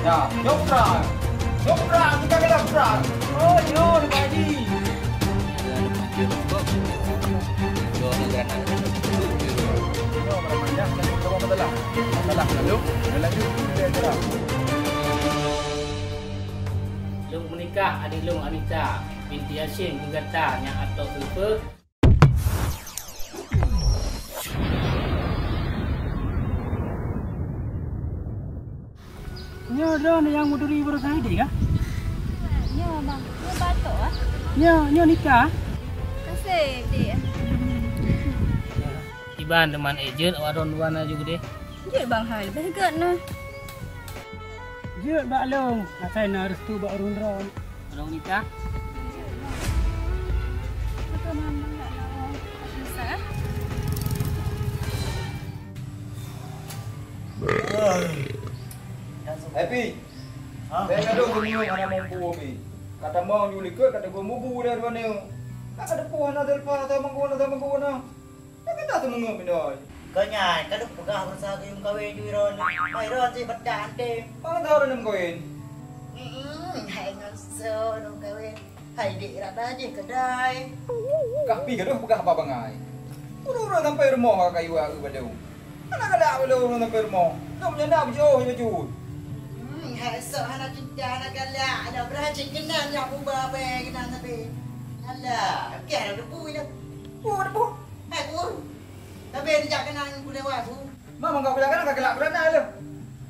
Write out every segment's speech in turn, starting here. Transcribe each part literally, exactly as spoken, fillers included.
Ya, nyoe prang. Nyoe prang, kita kena prang. Oh, nyoe, Pak Haji. Nyoe, Pak Haji. Nyoe, Pak Haji. Nyoe, Pak Haji. Nyoe, Pak Haji. Nyoe, Pak Haji. Lôn meunikah aneuk lôn Anita binti Yasin keu gata nyang ateuh teupeu. Nyoe droeneuh nyang meuturi baroesa idéh kah? Nyoe, Bang. Nyoe batok, ah. Nyoe, nyoe nikah? Kaseh, Dik. Iban teuma ék jeuet awak droeneuh dua na ju keudéh. Jeuet, Bang, hai. Leubeh gét na. Jeuet bak lôn, asai na restu bak ureueng droe. Ureueng nikah? Happy. Ha? Bèk gadôh keumeung hana mampu, Happy. Ka tamong ju likot, ka teugom bubu lé droeneuh. Ka teupeu hana teuleupa, hana meugon, hana meugon, hana. Nyan ka taseumangôt meunoe. Keu nyan, ka lôn peugah beurasa keu yum kawén ju droeneuh. Hai droe cit beutak até. Bang droe lôn kawén. Hmm, hai ngon soe lôn kawén. Hai dik rata jih keudai. Kah pi gadôh peugah haba bangai. Ureueng-ureueng sampai rumoh ka kayue aeu bak lôn. Hana galak bak lôn ureueng sampai rumoh. Lôn nyan na beujiôh bacut. Hmm, hai soe hana cinta, hana galak. Ada beurajin keunan nyak buba bèe keunan sabe. Alah, oke, ada debu nyan. Oh, debu. Hai, guru. Tapi dijak keunan ku lewat, Bu. Mak, mangga kujak keunan ka geulak beurana lé.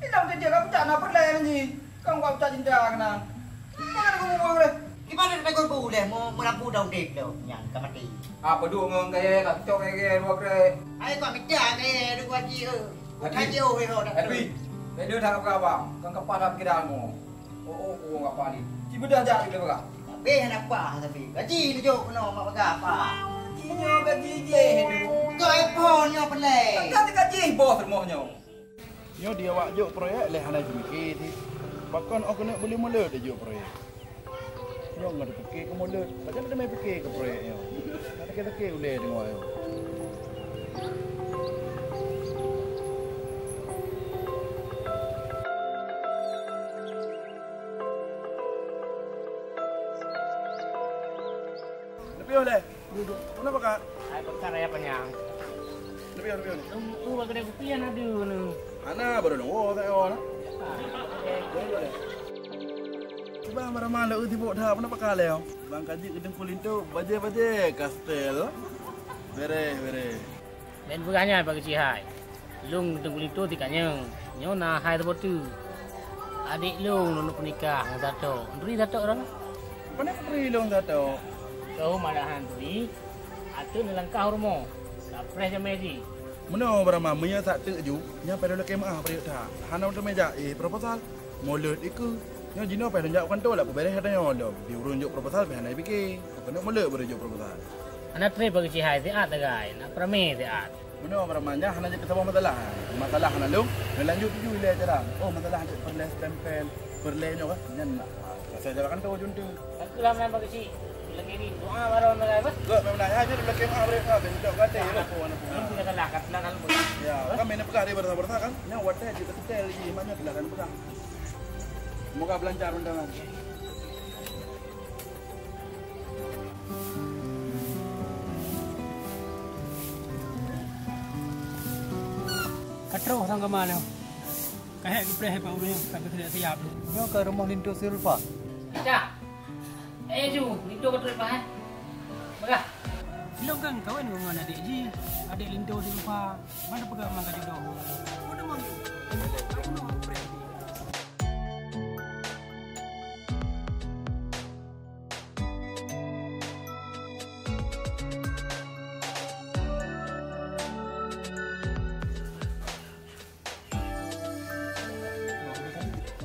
Inong teuntèe ka peucak na peureulèe nyan jih. Ka mangga peucak cinta keunan. Mana debu lé? Di mana debu lé? Mau, mau lampu daun dek tu. Nyan, ka mati. Apa duek ngon gaya ka cok gaya dua krek. Ai, kau minta gaya dua ji, eh. Haji. Haji, oh, eh, oh, dah. Haji, beda tak apa-apa. Kan kepala pikiranmu. Oh, oh, oh, apa ni? Ci beudah jak kita peugah. Tapi hana apa, tapi gaji tu jok kena mak peugah apa. Gaji nyoe gaji jih tu. Kau iPhone nyoe pelai. Kan gaji bos rumoh nyoe. Nyoe di awak jok proyek leh hana jimiki ti. Pakon oh kena beli mulut di jok proyek. Nyoe ngon pike ke mulut. Macam mana main pike ke proyek nyoe? Nak teke-teke uleh tengok nyoe. Lepiôh lé. Duduk. Kenapa, Kak? Hai, pekat raya panyang. Lepiôh, lepiôh. Tunggu, bak kedai kupi yang ada ni. Hana, baru nunggu, tak ada, nah. Ah, okey. Boleh, boleh. Cuba marah-marah, lu sibuk dah. Kenapa kalian? Bang Kaji ke Teungku Linto, baje-baje, kastel. Bereh, bereh. Laén peugah nyan bak keuchik hai. Lôn Teungku Linto tikanyong. Nyoe na hai saboh teuk. Adék lôn lôn peunikah ngon Sato. Neuturi Sato droeneuh? Pane neuturi lôn Sato? Keu malahan neuturi, ateueh neulangkah u rumoh. Kapreh jamé jih. Meunoe Brahma, meunyoe that teuk ju, nyan padahai lakée meuáh peureuek that. Hana teumé jak, eh, proposal. Mulut ikeu. Nyoe jinoe payah lôn jak u kantô lah, kubeureh ata nyoe lom. Di ureueng jok proposal pih hana jipike. Keuneuk mulut baru jok proposal. Hana treb bagi cihai siat sagai, nak peurami siat. Meunoe barang manjah hana jeuet saboh masalah. Masalah hana lom, neulanjut tuju ilée acara. Oh, masalah jeuet peureulée stempel, peureulée nyoe kan. Nyan nak, ah, rasa jalan kantô jeuet tu. Aku lah meunan bagi cik. Lagi ni doa baru nak apa? Gak memang nak aja lagi mah boleh kau tengok kata ya. Aku anak pun. Aku nak kalah, kat nak lalu. Ya, kan main pegang dia berasa-berasa kan. Nyawa teh jeuet setel lagi, maknya telah kan pegang. Moga beulancar undangan. Ka troh sang kama lé. Ka hék geupreh bak ureueng nyang ka geuseuliak siab. Nyoe ka rumoh linto si Ulfa. Dah. Eh, ju, linto ka troh leupah, eh. Peugah. Lôn kan kawen ngon adék jih. Adék linto si Ulfa. Mana peugah mang ka jodoh. Udah mau ju. Aku nak geupreh.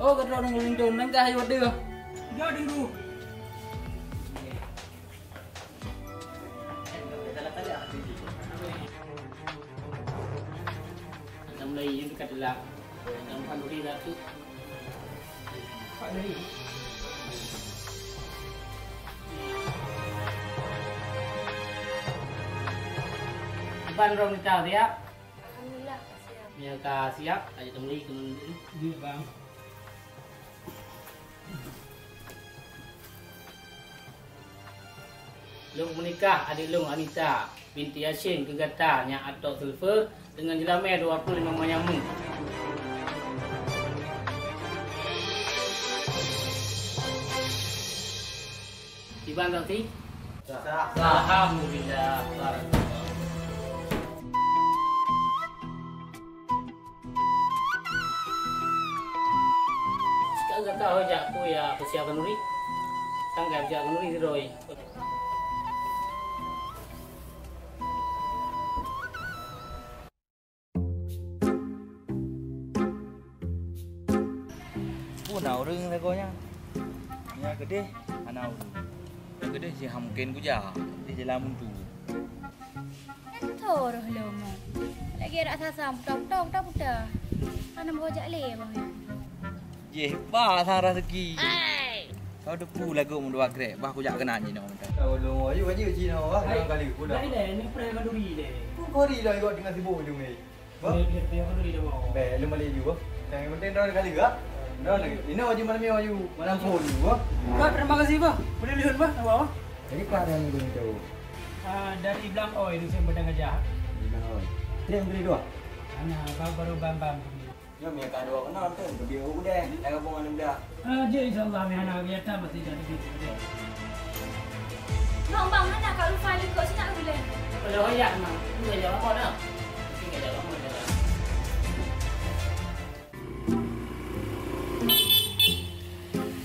Oh, keudroe nunggu linto, nangkah ayo deuh. Ya, dunggu. Alhamdulillah, ini dekat lah. Yang panduri ratu. Pak Duri. Iban rong kita siap. Meunyoe ka siap, ka jeuet teumuri keunoe. Jeuet, Bang. Lôn meunikah adék lôn Anita binti Yasin keu gata nyang atau sulfur deungon jeulamé dua ploh limong manyang mu. Iban saksi? Sah. Alhamdulillah. Barakallah. Sekarang gata ho jak peue ya peusiap khanuri. Tanggai jak khanuri sidroe. Peue na ureuëng lagoe nyan? Nyang keudeh hana ureuëng. Nyang keudeh si Hamken kuja di jalan buntu. Nyan tho roh lom. Lagèe rak sasam puta-puta, puta-puta. Hana meuhojak lé abang nyan. Jeh, bah sang raseuki. Kau depu lagu meuduwa krek, bah kujak keunan jinoe mantong. Kau lôn ayu aja jinoe, bah, dalam kali, budak. Dah, dah, ni pernah kanduri deh. Kau kori lah, ikut dengan sibuk je, meh. Bah? Dia, dia, dia kanduri dah, bah. Beh, lu balik ju, bah. Yang penting dah kali, ah. Dah lagi. Ini aja malam ni, ayu. Malam pun, bah. Bah, terima kasih, bah. Boleh lihat, bah, apa, bah? Jadi, Pak, ada yang boleh tahu? Ah, dari Blang Oi, di sini Padang Gajah. Di Blang Oi. Dia yang beri dua? Hana, bah, baru bang-bang. Nyoe mie ka dua keunoe tu, keubiet u udeh, dah gabung ngon muda. Ah, jeuet, insya Allah, mie hana kegiatan, pasti jadi gitu deh. Nyoe bang, hana Kak Rufa likot sinak uleh. Kalau hoyak mah, tu gajah lama dah. Mesti gajah lama dah.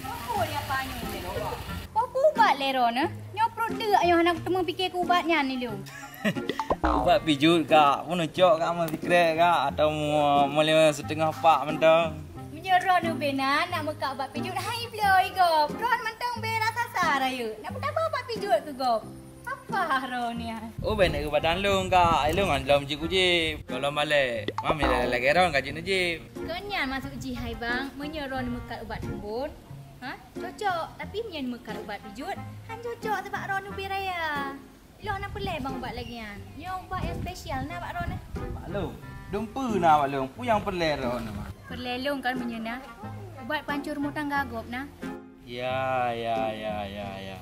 Apa dia panyo ni? Apa ubat lé ro ne? Nyoe perut deuk nyoe hana kuteumé pike keu ubat nyan ni lu. Ubat pijut kak, pun ucok kak, mau sikrek kak, atau mau, mau lima setengah pak mentang. Meunyoe droeneuh bena nak meukat ubat pijut, hai bloe gob. Droeneuh mantong beu rasa sa rayeuk. Nak peugah ubat pijut keu gob. Apa droeneuh? Oh, bèk neuk badan lôn kak, ai lôn ngon lom jip ujib. Kalau lom balek, mami lagèe droeneuh ka jeuet neujib. Kon nyan maksud jih hai bang, meunyoe droeneuh meukat ubat teumbon, ha, cocok. Tapi meunyoe meukat ubat pijut, han cocok sabab droeneuh beu raya. Ilôn hana peureulèe bang ubat lagèe nyan. Nyoe ubat nyang spesial na bak droeneuh. Maklum, dum peue na bak lôn, peue nyang peureulèe droeneuh, Mak? Peureulèe lôn kan meunyoe na. Ubat pancur rumoh tangga gob na. Ya, ya, ya, ya, ya.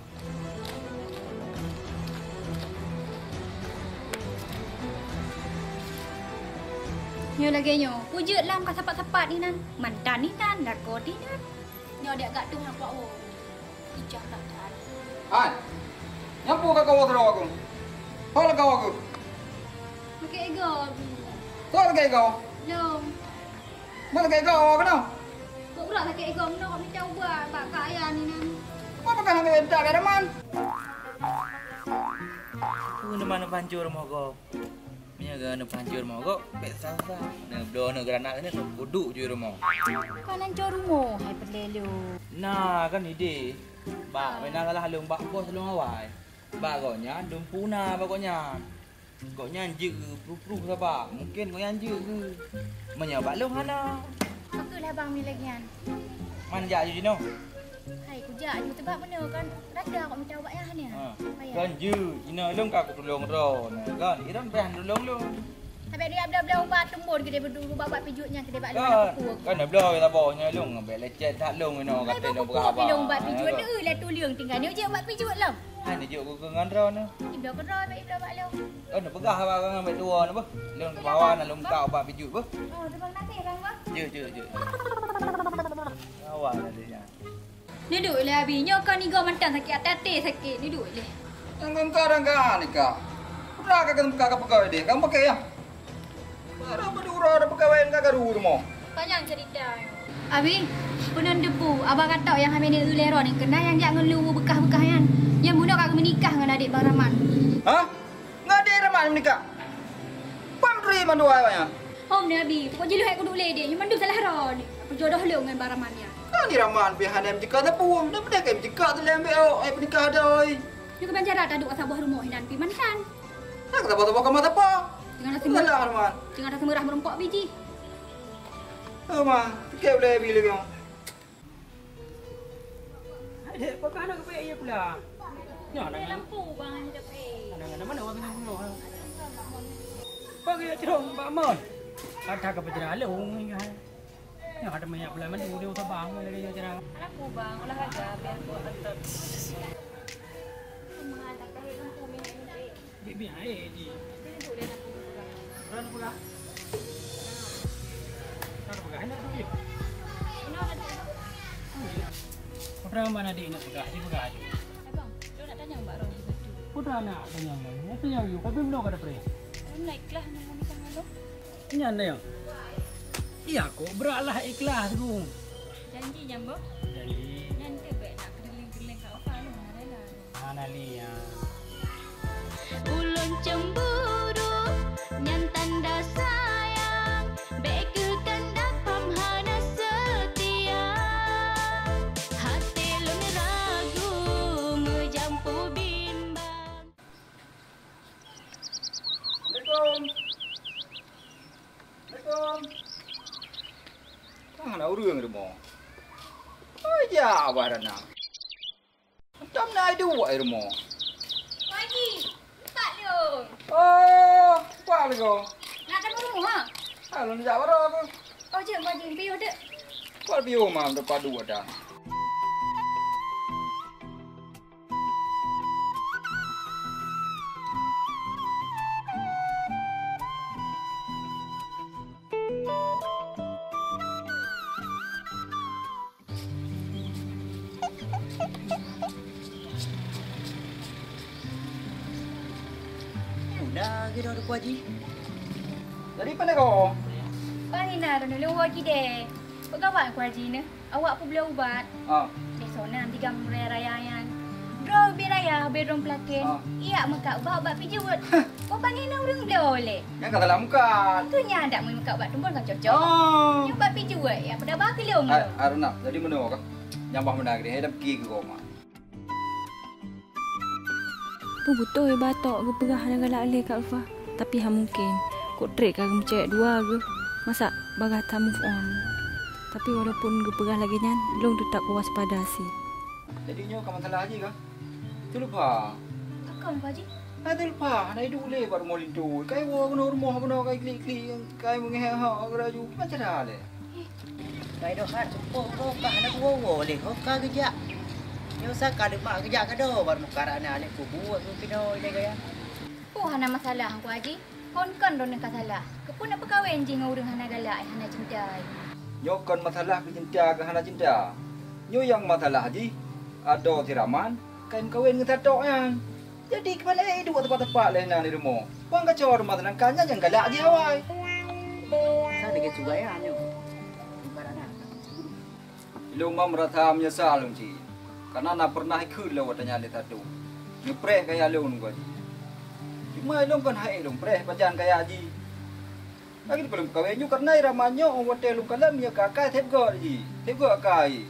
Nyoe lagèe nyoe, peue jeuet lam ka sapat-sapat inan. Mantan inan, lakoe inan. Nyoe diak gak tuh nampak woe. Ijak tak tahan. Hai. Nyapu ka kawa keudroe aku. Ho lagèe aku. Pakai ego. Ho lagèe ego. Jom. Mau lagèe ego awak kena. Kok urat sakit ego meunoe kok minta ubat bak kak ayah ni nan. Apa kan hana minta kat Rahman? Aku nama nak pancur mau kau. Meunyoe keuneuk pancor rumoh gob, bèk sah-sah. Neubloe neuk granat nyan, neuk kuduk ju rumoh. Kon hancor rumoh, hai peureulèe lôn. Na kan idé. Bak, ah, pernah salah lôn bak bos lôn awai. Bak gobnyan, lôn peuna bak gobnyan. Gobnyan jeuet keu pruh-pruh sabab. Mungken gobnyan jeuet keu. Meunyoe bak lôn hana. Pakon lah bang mileh nyan. Man jak ju jinoe. Hai, kujak ju teubak meunoe kan. Rada kok mita ubat nyan hana. Ha. Payah. Kan jeuet, inoe lôn ka kutulông droeneuh kan. Iran payah nulông lôn. Habéh dia bela-bela ubat teumbon keudéh beudu ubat-ubat pijut nyan keudéh bak lôn. Kan, kan na bloe ya saboh nyoe lôn, bèk lecet that lôn inoe kata lôn peugah haba. Lôn ubat pijut tu lé tuleueng tinggai ni uji ubat pijut lom. Hai, neujok keu ngon droeneuh. Ibloe keudroe bèk ibloe bak lôn. Kan na peugah haba ngon bèk tuwoe nyoe beuh. Lôn keubawa na lôn ka ubat pijut beuh. Oh, teuma nanti kan, Bang? Jeuet, jeuet, jeuet. Awak tadi nyan. Neuduek lé Abi, nyoe kon igoe mantong sakét até, até sakét, neuduek lé. Nyang kon ka rangka ni ka. Udah ka kena buka ka pegawai deh, kamu pakai ya. Baru berdua ada pegawai ka garu rumoh. Panjang cerita. Abi, peunan debu, abah katok nyang hamé ni ulèe ron ni keunan nyang jak ngon lu beukah-beukah nyan. Nyang bunoe ka meunikah ngon adék Bang Rahman. Hah? Ngon adék Rahman meunikah? Pam turi mandua awaknyan. Hom ni Abi, pokok jih lheueh kuduek lé deh, nyoe mandum salah droeneuh. Peujodoh lôn ngon Bang Rahman nyan. Ka ni Rahman pih hana meucika sapeue, dah peudeh ka meucika tu lé ambek awak, ai peunikah dah oi. Nyoe keuban cara taduek saboh rumoh inan pih mantan. Dah saboh-saboh ka masa apa? Tengah rasa salah Rahman. Tengah rasa meurah meurumpok biji. Oh ma, pikir boleh Abi lagi. Hai, dek, kok ka hana geupeuék ie pula? Nyoe na ngon lampu bang hana geupeuék. Na ngon mana orang kena bunuh, ha? Kok geuyue cong Bak Mon? Ada ke penjara le ong ni hai. Yang ada banyak pula mandu dia usah bang lagi yang cerah. Aku bang olahraga biar kuat otot. Cuma ada perut lampu minyak ni. Bik-bik hai ji. Jangan duduk dia nak pegang. Orang nak pegang. Nak pegang, nak duduk. Ini ada. Oh, iya. Orang mana dia nak pegang, dia pegang aja. Abang, dia nak tanya Mbak Roh satu. Udah nak tanya Mbak. Nak tanya you, tapi belum ada pre. Belum naik kelas nunggu ni sama lo. Nyan na nyang. Iya kok beratlah ikhlas tu. Janji nyan boh. Janji. Nyan teuh bèk nak keurileng-keurileng kat Ufa lu, hana rela. Hana li ya. Ulôn cemburu nyan tanda sayang, bèk keu kanda pham hana setia. Hati lôn ragu meujampu bimbang. Assalamualaikum. Assalamualaikum. Hana ureueng rumoh. Oh, ya, wah rana. Macam na iduek ai rumoh. Pak Haji, empat lôn. Oh, empat lôn. Nak temu rumoh, ha? Ha, lôn jak baroe aku. Oh, jeuet, Pak Haji, piôh dek. Kuat piôh mam dapat dua dah. Udah gitu ada Haji. Jadi mana kau? Paling nak dulu lagi deh. Pegawa Haji ni. Awak peubloe ubat. Ah. Di sana di gang raya-raya nyan. Droe ubit raya, ubit rhom peulakén. Ah. Iyak meukat ubat, ubat pijeuet. Ko panggil na ureueng bloe lé. Nyan ka salah meukat. Itu nyan dak meukat ubat tumbon ka cocok. Ah. Nyan ubat pijeuet, ya pada ba keulong. Ai, Arnab, jadi meunoe kah? Nyang bah meunan geude, hai dak pike keu koma. Peubeutôi batok geupeugah hana galak lé Kak Ulfa, tapi han mungken. Kok trép ka geumeucewek dua geuh, masa bagah ta-move on. Tapi walaupun geupeugah lagée nyan, lôn teutap kuwaspada sit. Jadi nyoe ka masalah jih kah? Teuleupa. Takon, Pak Haji? Hai teuleupa, hana iduek lé bak rumoh linto. Kai woe keunoe rumoh bunoe kai klik-klik, kai meungehek hok geuraju. Kiban cara lé? Kai doh that seupôt goh ka hana kuwoe-woe lé ho ka geujak. Nyoe sa ka leumak geujak keudroe bak muka rana lé kubuet keunoe ilée gaya. Peue hana masalah Teungku Haji? Kon-kon droeneuh ka salah. Keupeue neupeukawen jih ngon ureueng hana galak, hana cinta? Nyoe kon masalah keu cinta keu hana cinta. Nyoe nyang masalah jih, adoe si Raman kai meukawen ngon si Atok nyan. Jadi keumalée iduek teumpat-teumpat lé na di rumoh. Wan kacor rumoh teunangka nyan nyang galak jih awai. Sa lagée sugaya nyoe. Ibarat na. Ilôn ma meurasa meunyeusal lôn cit. Kareuna na peureunah ikheun lôn watée nyan lé Satu. Neupreh kaya lôn geuh jih. Cuma ilôn kon hai lôn preh pajan kaya jih. Lagée peuleueng peukawen nyoe kareuna i Raman nyoe watée lôn kalon nyoe ka akai seb gét jih, seb gét akai.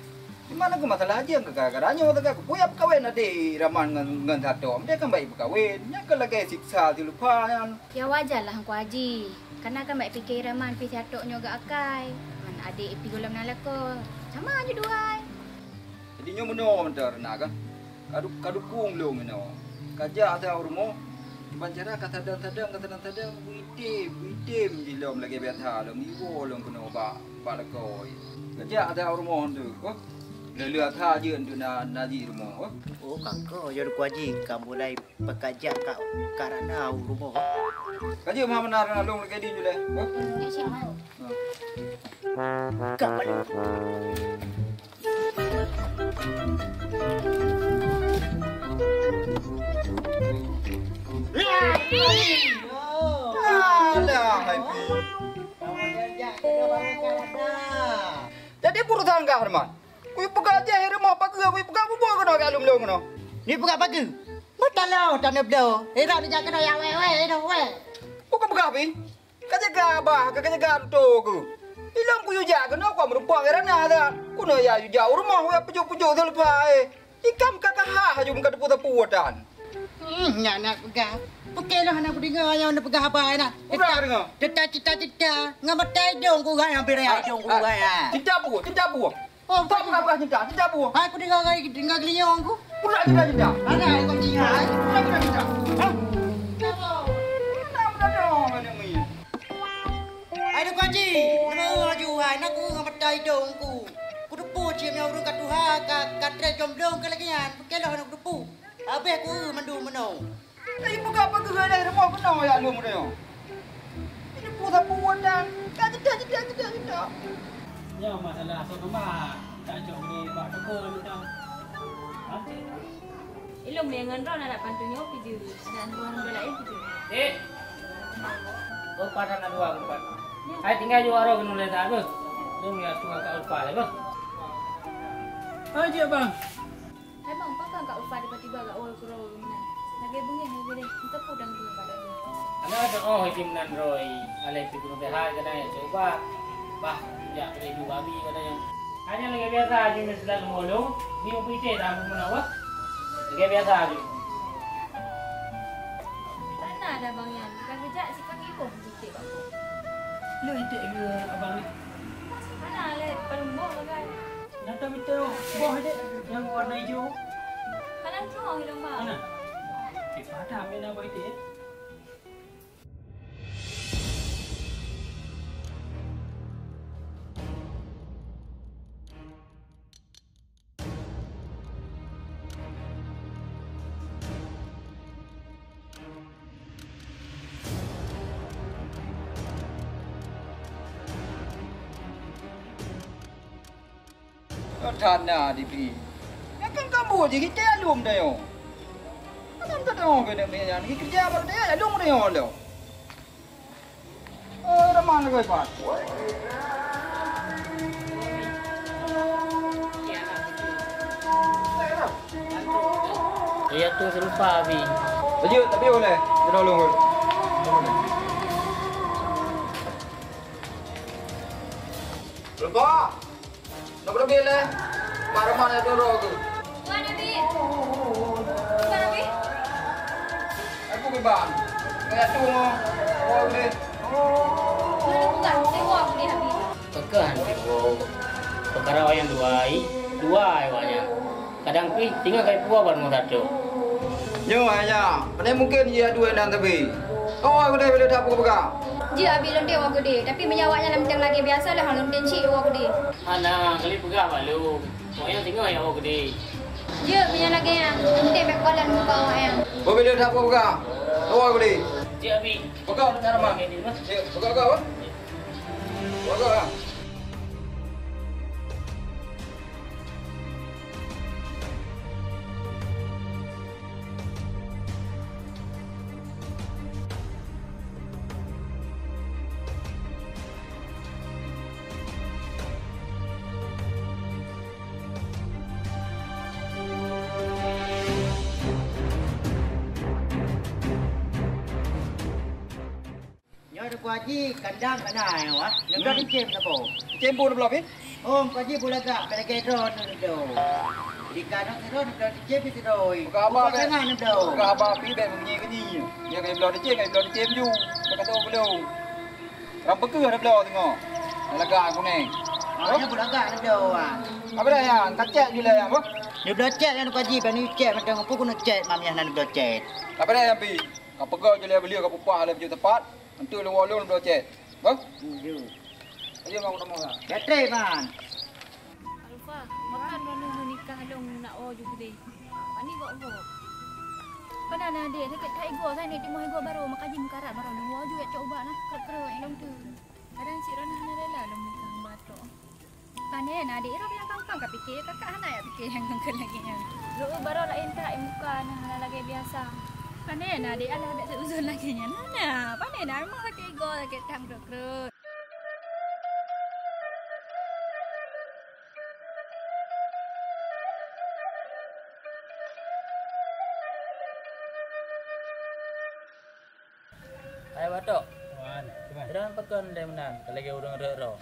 Cuma na keumasalah jih keu gara-gara nyoe teuka keupeue peukawen adé Raman ngon, ngon Sato. Meuteukah baik peukawen, nyan keu lagée siksa si Lufa nyan. Ya wajar lah Teungku Haji. Kana kan baik pike Raman pih Sato nyoe gét akai. Ngon adé pih gohlom na lakoe. Sama ju duai. Jadi nyoe meunoe mantong na kan. Ka du-, ka dukung lôn inoe. Ka jak asai u rumoh, kiban cara ka sadang-sadang, ka sadang-sadang, beuitem, beuitem jih lom lagée biasa lom, iwoe lom keunoe bak, bak lakoe. Ka jak asai u rumoh tu, koh. Leu-leu atra jeuet tu na, na jih rumoh, koh. Oh, ka keuh, ya Teungku Haji, ka mulai peukajak ka, ka rana u rumoh, koh. Ka jeuet meuhana lôn lagée di juleh, koh. Ya, Cik. Ha. Ka paling. Alah, hai Pi. Jadi peue urusan kah, Herman? Kui peugah jeh, Herman, pageue, kui peugah bubur keunoe keu alun lôn keunoe. Ni peugah pageue? Beutaloe taneuh bloe. Herok neujak keunoe ya wéh, wéh, wéh. Bukan peugah, Pi. Ka jaga abah, ka, ka jaga tutoe keuh. Ilôn kuyue jak keunoe, kua meurumpok ngon Rana that. Keunoe ya yue jak u rumoh, ya pujoe-pujoe si Lufa, eh. Ikam ka kahah aju meukateupeu-teupeu tan. Hmm, nyan na peugah. Peuke lôn hana kudeungoe nyang neupeugah haba nyan. Udah deungoe. Teuta cita-cita. Ngon mata idong kugai, hampir idong kugai, ah. Cita peue? Cita peue? Oh, tak pernah pernah cinta, cinta apa? Hai, aku dengar, dengar gelinyong aku. Pernah cinta, cinta. Ada, aku cinta. Pernah cinta, cinta. Hah? Kenapa? Pernah, pernah dengar orang ni. Hai, aku Dong ku, kuteupeue cit meunyoe ureueng ka tuha, ka, ka trép jomblo keu lagèe nyan, peukeuleh hana kuteupeue. Habéh ku mandum meunoe. Tapi peugah-peugah lé rumoh keunoe ya lôn meunyoe. Ini peue sapeue dan ka jedah, jedah, jedah, jedah. Nyoe masalah asai teuma, tak cok di bak toko ni tau. Nanti. Ilôn meunan ngon droe na dak pantun nyoe pih jeuet. Adak ngon droe laén pih jeuet. Eh. Oh, padan na dua keumpat. Hai tinggai jua roh keunoe lé dah beuh. Dong ya tuha ka Ulfa lé beuh. Hai jeuet bang. Hai bang, pakon Kak Ulfa tiba-tiba gak woe keudroe geuh meunan. Lagèe beungèh lagèe deh, entah peue dang deuh bak lagèe. Ana ada oh jih meunan droe. Alèh pih keuneuk beuhai kadang ya coba. Bah, jak keudeh ju babi kadang. Hanya lagèe biasa jih meusilat lemolong, di upite dah meunan wah. Lagèe biasa jih. Hana dah bang nyan, ka geujak sikaki boh jiték bak boh. Lôn iték ke abang ni. Hana lé, paling boh bagai. Nata mita boh dek nyang warna ijo. Hana cuma hilang bang. Hana. Cik pada ambil nama itu ya. Tanda di pi. Ya kan kamu jadi kita alum dah yo. Kan kita tahu kena meyan kita kerja apa dia alum dah yo lo. Oh, ramah lagi, Pak. Iya tu serupa, Abi. Lanjut, tapi boleh. Kita dulu. Lupa. Nak berlebih leh. Mak Rahman ada roh ke? Tuan Abi. Tuan Abi. Aku beban. Kayak tu mau. Oh, deh. Mana bukan? Sewa aku deh Abi. Pekan sewa. Perkara yang dua, dua awaknya. Kadang pih tinggal kai pua ban meusato. Nyoe hanya, mana mungkin ia dua dan tebi. Oh, aku dah boleh tak buka-buka. Jeuet Abi lôn tem awak keudeh, tapi meunyoe awaknyan lam mantong lagèe biasa lé, hana lôn tem cit awak keudeh. Hana, kali peugah bak lôn. Awaknyan singoh ya awak keudeh. Jeuet meunyoe lagèe nyan, lôn tem bèk kalon muka awaknyan. Boh bileuh that peugah. Awak keudeh. Jeuet Abi. Peugah cara mah. Jeuet, peugah kau. Peugah. Nyoe Teungku Haji kandang kana nyoe ah. Neubloe cicém saboh. Cicém bu neubloe pih? Oh, Teungku Haji bu lagak, bèk lagèe droeneuh neubloe. Di kandang sidroe neubloe cicém pih sidroe. Buka haba bèk. Buka haba pih bèk meunyi-meunyi. Nyoe ka bloe cicém, ka bloe cicém ju. Ka kata belum. Ram peukeuh neubloe teungoh. Lagak kunèng. Maknanya bu lagak neubloe ah. Apa dah yang? Ka cèt ju lé yang, boh? Neubloe cèt nyan Teungku Haji, bèk neucèt mantong. Peue keuneuk cèt, mam yah na neubloe cèt. Apa dah yang pih? Ka peugah ju lé beliau ka peupah lé baju tepat. Untuk lôn woe lôn bloe cèt. Bah? Tuju. Ayo bang udah mau. Betul bang. Alfa, makan mana nikah long nak oh juga deh. Pani gok gok. Pada na deh, sakit tak ego saya ni timah ego baru maka jim karat baru nunggu aju ya coba nah. Kere-kere yang long tu. Kadang cik Rana hana rela long nikah batok. Pane na dek irop nyang kang-kang ka pike, kakak hana ya pike nyang kang lagèe nyan. Lôn baroe laén that muka na hana lagèe biasa. Pane na dek alah dak seuzon lagèe nyan. Hana, pane na memang sakét igoe, sakét tam krot-krot. Hai Batok. Wan, gimana? Droeneuh pakon lé meunan, ka lagèe ureueng rot droe.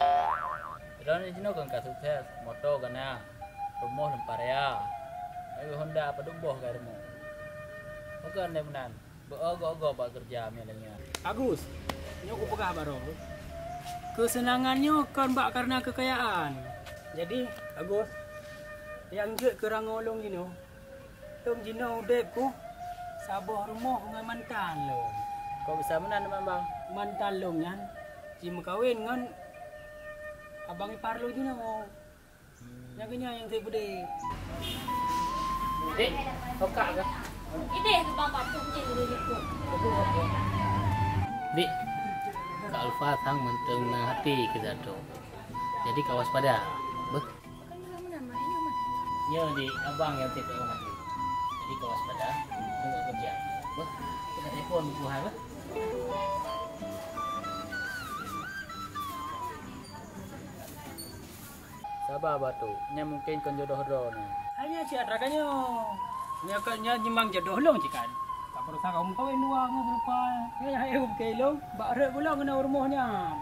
Droeneuh jinoe kon ka sukses, moto ka na, rumoh lumpah raya. Lagèe Honda padub boh ka rumoh. Pakon lé meunan, beu ogoe-ogoe bak keureuja meunan lagèe nyan. Agus, nyoe kupeugah baroe. Keuseunangan nyoe kon bak kareuna keukayaan. Jadi, Agus, nyang jeuet keu rangoe lôn jinoe, lôn jinoe udép ku saboh rumoh ngon mantan lôn. Kok bisa meunan teuma, Bang? Mantan lôn nyan jimeukawen ngon Abang ipar lôn jinoe. Nyang keunyan nyang sép beudé. Dek, tokak kah? Idéh keu bang patung jih ureueng likot. Dek, Kak Ulfa sang mantong na até keu Zato. Jadi kawaspada. Beuh. Nyoe di abang nyang sép keu até. Jadi kawaspada. Tunggu kerja. Beuh, kita telepon buku hai, beuh. Saba, Batu. Nyan mungken kon jodoh droeneuh. Hai nyan siat rakan nyoe. Nyoe kon nyan nyimang jodoh lôn cit kan. Ka berusaha kamoe meukawen dua ngon serupa. Nyan hai buke lôn, bak rhot gulong keunoe rumoh nyan.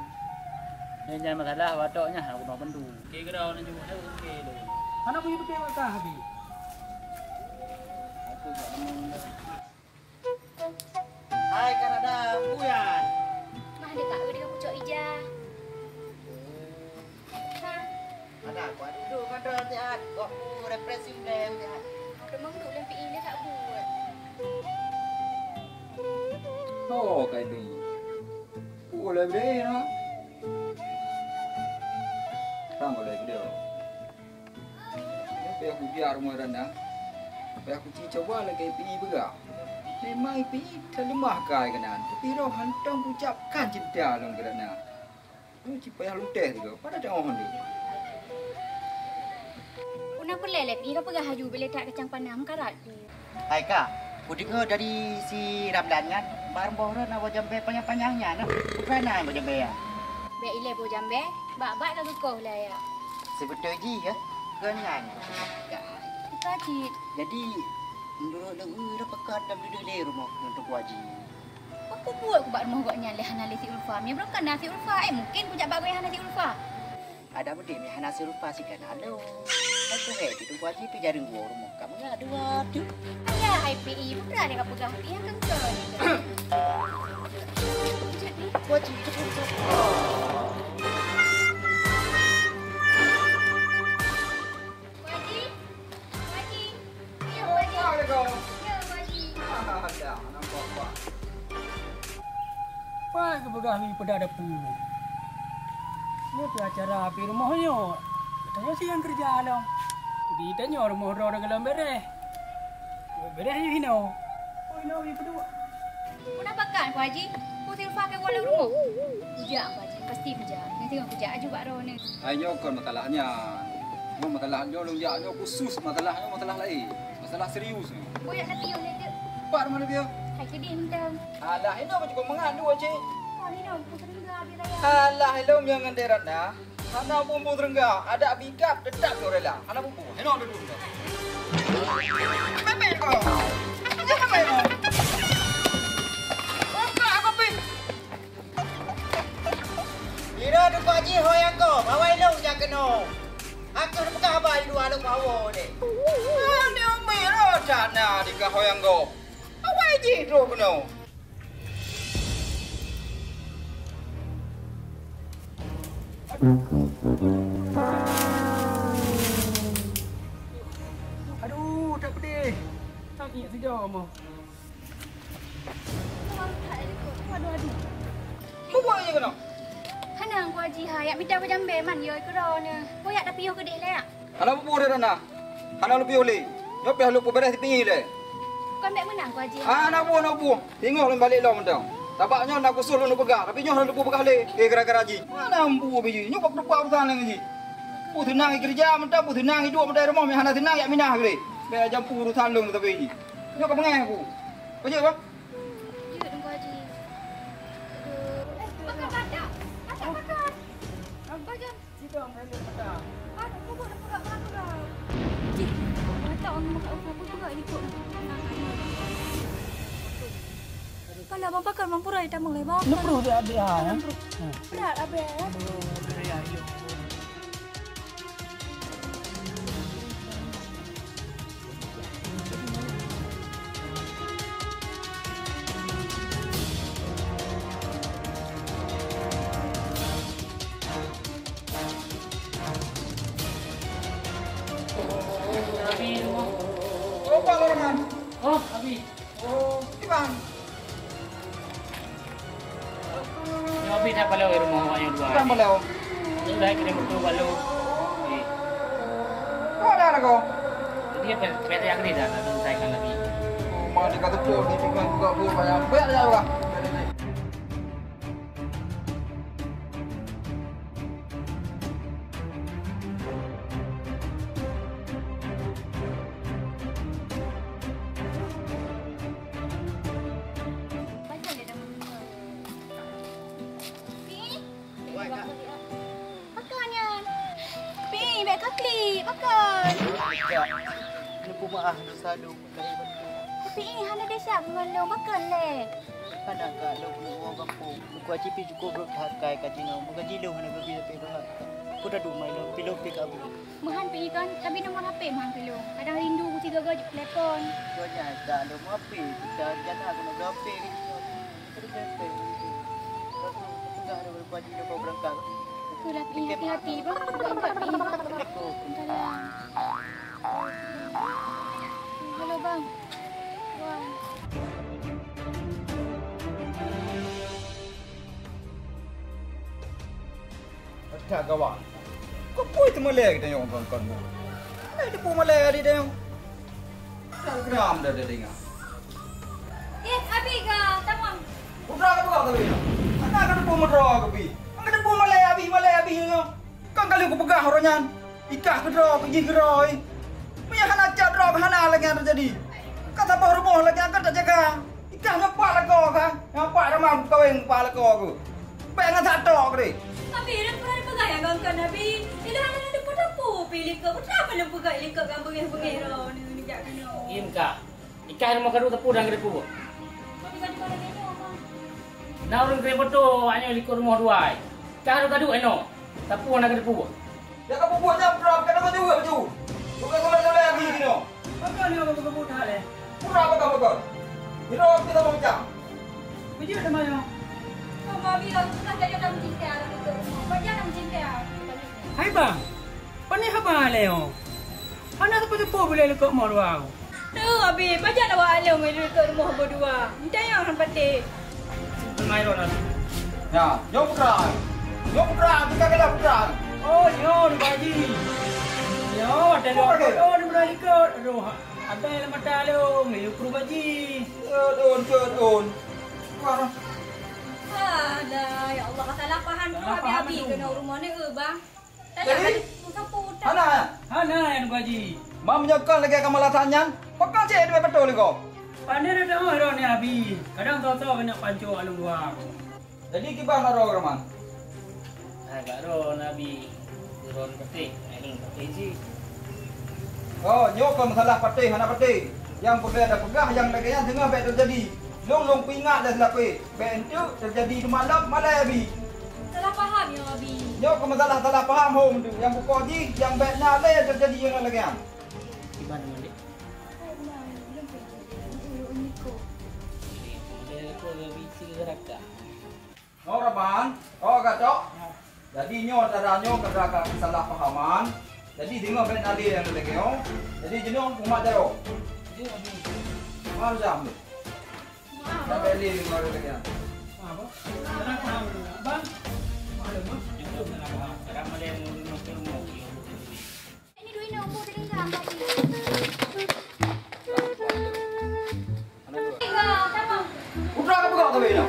Nyan, nyan masalah Batu nyan hana guna bantu. Oke, kira nyan jemput hai buke lôn. Hana punya buke bak kah, Abi? Aku tak nemu. Hai, Kak Radam, buyan. Mah dekat udah pucuk ija. Ha. Ada aku ada duduk kan dah sihat. Kok aku refreshing deh sihat. Udah mangdu lempi ini tak buat. Oh, kayak ini. Boleh beri, ha? Tang boleh beri. Nyoe payah kujak rumoh Rana. Payah kuci cuba lagèe P I peugah. Memang P I teuleumah kai keunan, tapi roh hantom kucabkan cinta lôn keu Rana. Nyoe cit payah lutèh sigoe, pada teu'oh lé. Peue na peureulèe lé P I ka peugah laju, bèk lé that kacang panah meukarat pih. Hai Kak, kudeungö dari si Ramlan nyan, bak rumoh droe na boh jambèe panyang-panyang nyan, peue keuh na boh jambèe nyan? Bèk ilèe boh jambèe, bak-bak ka geukoh lé ayah. Sibeutôi jih ya, keu nyan. Ka cit. Jadi, meunurot lôn, ulôn peugah dan duduk lé rumoh ngon Teungku Haji. Peue buet ku bak rumoh gobnyan lé hana lé si Ulfa? Meunyoe ka na si Ulfa, eh, mungken kujak bak gobnyan hana si Ulfa. Ada beudé meuhana si Ulfa sikan halo. Hai kuhé, di Teungku Haji pih jareueng woe rumoh. Ka meungat dua tu. Ayah, hai P I, peue keuh ka peugah P I nyang keungkeuen. Jadi, Teungku Haji, Teungku Haji. Teungku Haji. Teungku Haji. Assalamualaikum. Ya, Pak Haji. Ah, dah, nampak, Pak. Pat geupeugah lé peudak dapu. Nyoe pih acara pih rumoh nyoe. Tanyoe siang keureuja lom. Di tanyoe rumoh droe golom bèrèh. Bèrèh yue hinoe. Oh, hinoe yue peuduek. Peue na pakat, Pak Haji? Peue si Ulfa ka woe lam rumoh? Kujak, Pak Haji. Pasti kujak. Nanti kujak aju bak droeneuh. Hai, nyoe kon masalah nyan. Nyoe masalah nyoe lôn jak nyoe khusus masalah nyoe masalah laén. Masalah serius nyoe. Boyak tapi nyoe lé teuk. Pat rumoh neubieu? Hai keudeh mantong. Alah, inoe cukôp meungandua cit. Kon inoe, peue seuringga abis raya. Alah, ilôn nyang ngon Dek Ratna. Hana peue-peue seuringga, adak bikap teutap lôn rela. Hana peue-peue. Inoe dudoe. Meume ko. Meume ko. Buka kopi. Ira dupa jih ho nyang kôm, awai lôn nyang keunoe. Akhé peugah haba di luwa lôn hawa deh. Aneuk mira that na di kah ho nyang gôm. Awai jih droe keunoe. Aduh, tak pedih. Tak ingat sida mah. Aduh, aduh. Mubuet je keunoe. Hana, Teungku Haji, ha, yak mita bajambèe man, yo, keudroe nyoe. Boyak tapi yo keudeh lé, yak. Hana mubuet dah na. Hana lôn piôh lé. Nyoe pih lôn peubeuréh sipingi lé. Kon bèk meunan, Teungku Haji. Hana mubuet, hana mubuet. Singoh lôn balek lom mantong. Sabab nyoe na khusos lôn peugah, tapi nyoe hana lôn peugah lé. Eh, gara-gara jih. Hana mubuet biji. Nyoe kok peurupak urusan lagèe jih. Peue seunang keureuja mantong, peue seunang iduek mantong rumoh, meuhana seunang yak minah keudeh. Bèk jampu urusan lôn tapi jih. Nyoe ka beungèh aku. Kau jeuet, bah? Jeuet, Teungku Haji. Aduh. Eh, pakat, pakat. Pakat, pakat. Pakat. Sidang, hai, pakat. Pakat, pakat, pakat, pakat. Cik, mata orang makan apa juga ikut. Kalau abang pakat, mampu rai tamang lebar. Enam puluh dia, dia, ya? Enam puluh. Hmm. Berat, abang, ya? Enam puluh, ya, ya. Abi, rumah. Oh, Pak Lorman. Oh, Abi. Oh, Iban. Nyoe Abi that palau di rumoh awak nyoe dua. Iban palau. Sudah kirim betul bak lôn. Eh. Kau ada nak kau? Dia pe-, pete yang ni dah, dah selesai kan lagi. Oh, mana dia kata tu, dia tinggal juga tu, banyak, banyak dah orang. Pi? Wai, Kak. Pakon nyan? Pi, bèk ka klik, pakon? Kak, neupeumaáh desya lôn, Kak, ié bacut. Tapi, ih, hana desya ngon lôn, pakon lé? Hana, Kak, lôn keuneuk woe gampông. Lôn keu Haji pih cukôp rhot that kai ka jinoe, meugaji lôn hana geubri sapeue dua, Kak. Peue taduek mai lôn, pi lôn pih ka abéh. Meuhan pih kon, ka bri nomor H P meuhan pih lôn. Kadang rindu kusigoe-goe jitelepon. Kon nyan, Kak, lôn meuhapé, kita rencana keuneuk bloe H P keu jinoe. Ka deuh H P keu jinoe. Ka deuh peugah daripada pagi lôn bawa beurangkat. Beutôi lah, pih hati-hati, bah. Gawat pih, bah. Assalamualaikum. Waalaikumsalam. Halo, Bang. Wah. Ka gawat. Kok peue teumeulée geutanyoe kon-kon buet? Hana teupeue meulée di tanyoe. Ka geram dah teudeungoe. Eh, Abi ga, tamong. Putra ka peugah keu lôn. Hana ka teupeue meudroe keu pih. Hana ka teupeue meulée abih, meulée abih nyoe. Kan ka lheueh kupeugah uroe nyan. Ikah keudroe, keu jih keudroe. Meunyo hana cok droe, hana lagée nyan teujadi. Ka saboh rumoh lagée nyan ka tajaga. Ikah nyoe pat lakoe kah? Nyoe pat ramah kawén pat lakoe keuh. Bèk ngon that tok keudeh. Abi, lôn pernah peugah ya ngon kau, Abi. Ilôn hana lôn peutapeu pi likot. Peue teuma lôn peugah likot nyang beungéh-beungéh droeneuh jak keunoe. Im kah. Ikah rumoh kadu teupeu dan keudeue. Tapi kan cuma lagée nyoe, Bang. Na ureueng keu foto awak nyoe likot rumoh dua. Ikah kadu-kadu inoe. Teupeu na keudeue. Ya ka peubuet nyang prap, ka deungoe jeuet baju. Bukan soleh-soleh lagi kinoe. Pakon nyoe ka peubuet that lé? Pura pakon-pakon. Kinoe kita macam. Beujeuet teuma nyoe. Oh, Abi, aku pernah jadi orang cinta, orang itu. Wajar orang cinta. Hai bang, pane haba lé nyoe? Hana teupeu-teupeu bulèe likot rumoh dua. Teuh, Abi, pajan awak along ngon likot rumoh berdua. Entah nyang han patéh. Mai ron. Ya, nyoe putra. Nyoe putra, kita kena putra. Oh, nyoe Pak Haji. Nyoe ada dua. Putra ke? Oh, di mana likot? Aduh, abang lam mata along, nyoe Pak Haji. Cot on, cot on. Wah. Alah, ya Allah, salah paham tu. Salah paham Abi-abi tu. Kena rumah ni, eh, bang. Jadi, hana, ya? Hana, ya, Pak Haji. Mam nyokan lagèe kamalatan nyan, pakon cit duek beutôi lé gob? Pandai dah tengok dah ni, Abi. Kadang soe-soe keuneuk pancok along dua. Jadi, kiban bak droe, Rahman? Hai, bak droe, Abi. Droe patéh, ai lôn patéh cit. Oh, nyoe kon masalah patéh, hana patéh. Nyang peugah dah peugah, nyang lagèe nyan teungoh bèk teujadi. Lôn, lôn peuingat dah seulapeh. Bèk enteuk teujadi teumalab malèe Abi. Salah paham nyoe Abi. Nyoe keu masalah salah paham hom tu. Nyang bukon jih, nyang bèk na lé teujadi nyang lagèe nyan. Kiban ngon dek? Model aku lebih cerita. Oh, Rahman. Oh, Kak Cok. Jadi, nyoe cara nyoe, cara ka salah pahaman. Jadi, deungoe bèk na lé nyang lagèe nyoe. Jadi, jinoe umat jaroe. Jinoe, Abi. Maaf, Jam. Maaf. Sampai lé deungoe lagèe nyan. Apa? Salah paham, Bang. Maklum, Bang. Jujur, salah paham. Sekarang ada yang mau rumah ke rumah. Ini duit nak umur tadi kan, Pak Cik? Putra ka peugah keu bèk nyoe.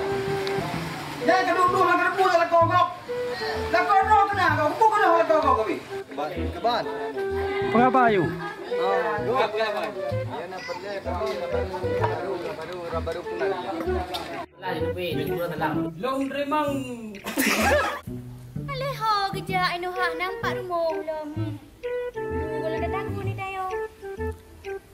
Nyang ka duek-duek hana ka teupeue lakoe gob. Lakoe droe keunan gob, peue keunan lakoe gob keu bèk. Keban. Peugah apa, Ayu? Lah, jadi, Pi, jadi dua telang. Long Remang. Aleh ho geujak inoe hak nampak rumoh lom. Gula datang ku ni tayo.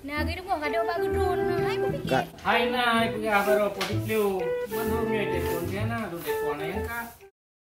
Nah, gitu boh kado bak gedun. Nah, hai berpikir. Hai, nah, hai peugah baroe po diplu. Mandum nyoe telepon dia na, tu telepon yang ka.